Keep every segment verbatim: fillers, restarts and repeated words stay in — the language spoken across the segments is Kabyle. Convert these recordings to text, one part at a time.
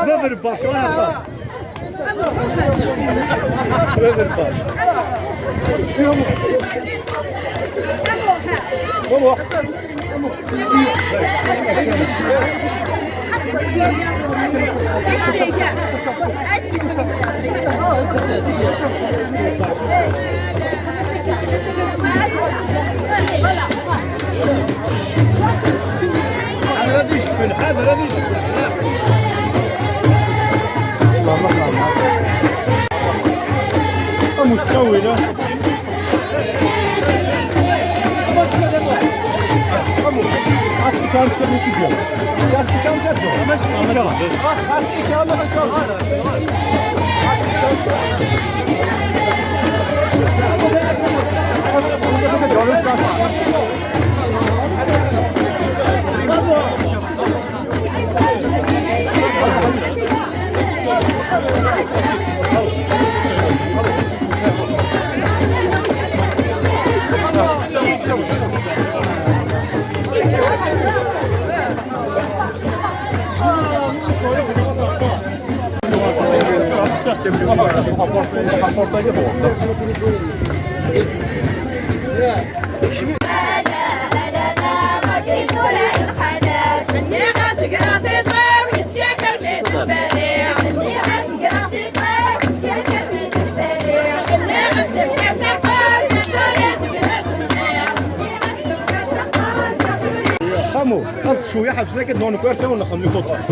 Baba Lbac, ara ṭṭaf. Baba Lbac. Baba. هذا غادي يشفي الحال، هذا غادي يشفي الحال. مستوي ده. Aski çağırırsa ne gidiyor? Aski çağırırsa ne gidiyor? Aski çağırırsa ne gidiyor? Xamu, xas cwiya ḥebs akka d-nexdem kullec, nexdem ifuṭas.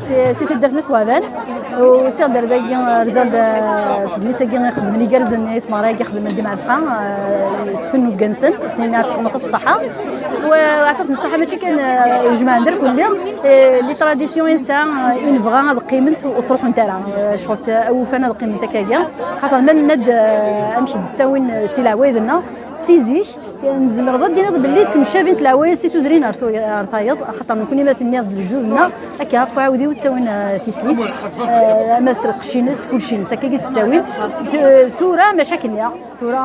Si, si taddart n At Waɛdan, usiɣ-d ar dagi, rziɣ-d, eh, tegnit-agi ixedmen igerrzen i tmeɣra-agi xedmen di Mɛelqa, eh, s tennubga-nsen, sin-nni ɛeṭṭqen aṭas ṣṣeḥḥa. U ɛeṭṭqen ṣṣeḥḥa mačči kan, eh, jemɛen-d irkelli, eh, les traditions i nesɛa, eh, i nebɣa ad qqiment ur ttruḥunt ara, eh, ccɣel, eh, awufan ad qqiment akkagi. Xaṭer ma nenna-d, eh, amek i d-ttawin, eh, si leɛwayed-nneɣ, si zik, nezmer ad d-tiniḍ belli ttemcabint leɛwayed si tudrin ar tu-, ar tayeḍ, axaṭer nekkni ma tenniḍ d lejdud-nneɣ, akka ɣef uɛawed-iw ttawin, eh, tislit, eh, ama s lqecc-ines, kullec-ines, akka i tt-ttawin. T-, tura maca akken-nni, tura,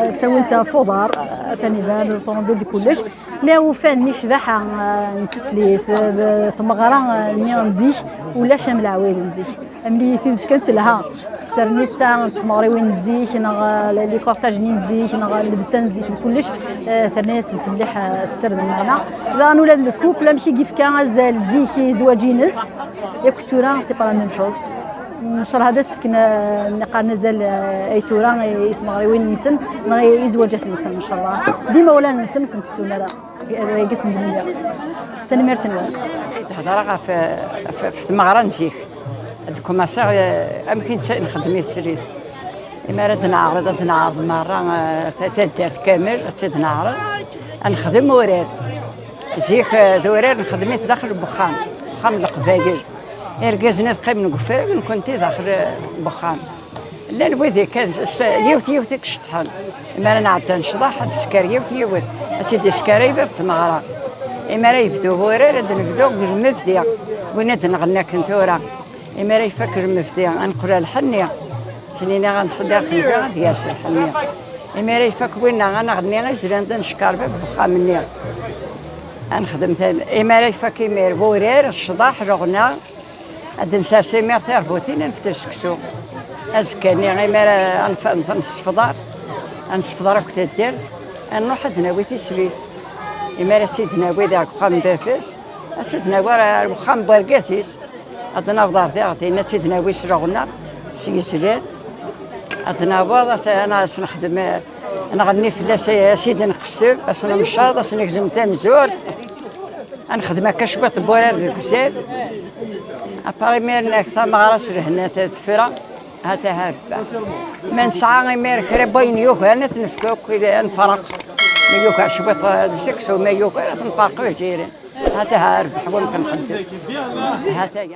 eh, ttawin-tt ɣef uḍar, eh, atan iban, ṭuṛubil d kullec, mi awufan-nni ccbaḥa, eh, n tislit, eh, d tmeɣra, eh, nni n zik, ulac am leɛwayed n zik. Amel-iyi tidet kan telha. Sser-nni d ta n tmeɣriwin n zik, neɣ, eh, les cortèges-nni n zik, neɣ llebsa n zik, d kullec, eh, terna-yasent mliḥ, eh, sser d lmeɣna. Daɣen ula d le couple, amek i yefka azal zik i zzwaǧ-ines, yakk tura, c'est pas la même chose. Ncalleh ad as-fken, eh, qqaren azal, eh, ay tura i, i tmeɣriwin-nsen, neɣ i, i zzwaǧat-nsen, ncalleh. D imawlan-nsen ur ten-ttettun ara. Dagi i sen-d-nniɣ. Tanemmirt-nwen. Tehder ɣef, ɣef, ɣef tmeɣra n zik. Ad kumaṣiɣ, eh, amek i netta-, nxeddem i teslit. Imi ara d-neɛreḍ, ad neɛreḍ merra, eh, ta-, taddart kamel, ad tt-id-neɛreḍ. Ad nexdem urar. Zik, eh, d urar nxeddem-it daxel n wexxam, wexxam n Leqbayel. Irgazen ad qqimen deg ufrag, nekkenti daxel, eh, n wexxam. Llan wid kan s-, yiwet yiwet i iceṭṭḥen. Imi ara nɛedda necḍeḥ, ad tesker yiwet yiwet. Ad tt-id-isker ay bab n tmeɣra. Imi ara yebdu wurar, ad nebdu deg lmebdi. Win ad nɣenni akken tura. Imi ara ifak lmebdi, ad neqqel ar lḥenni. Snin-a ad nṣeddi axenni, ad yers lḥenni. Imi ara ifak winna, ad nɣenni izlan d aneckarbeḥ deg uxxam-nni. Ad nexdem tal-, imi ara ifak imir wurar, ccḍeḥ, leɣna, ad d-nsers imir tiṛbutin, ad neftel seksu. Azekka-nni, imi ara ad nf-, ad nessefḍer, ad nessefḍer akk taddart, ad nruḥ ad d-nawi tislit. Imi ara tt-id-nawi deg uxxam n baba-s, Ad tt-id-nawi ar, ar wexxam n wergaz-is. Ad naweḍ ar diɣ din, ad tt-id-nawi s leɣna, s yizlan. Ad naweḍ, ad s-, ad s-nexdem, ad nɣenni fell-as, ad s-id-nqessem, ad s-nemceḍ, ad s-negzem tamzurt. Ad nexdem akka cwiṭ n wurar deg uzal. Après, imiren, tameɣra s lehna tefra, ha-t-aha rbeḥ. Ma nesɛa imir kra n wayen yugaren, ad t-nefk akk, ad nferq. Ma yugar cwiṭ, eh, seksu, ma yugar, ad t-nferq ijiren. Ha-t-aha rbeḥ, wamek nxeddem. Ha-t-aya.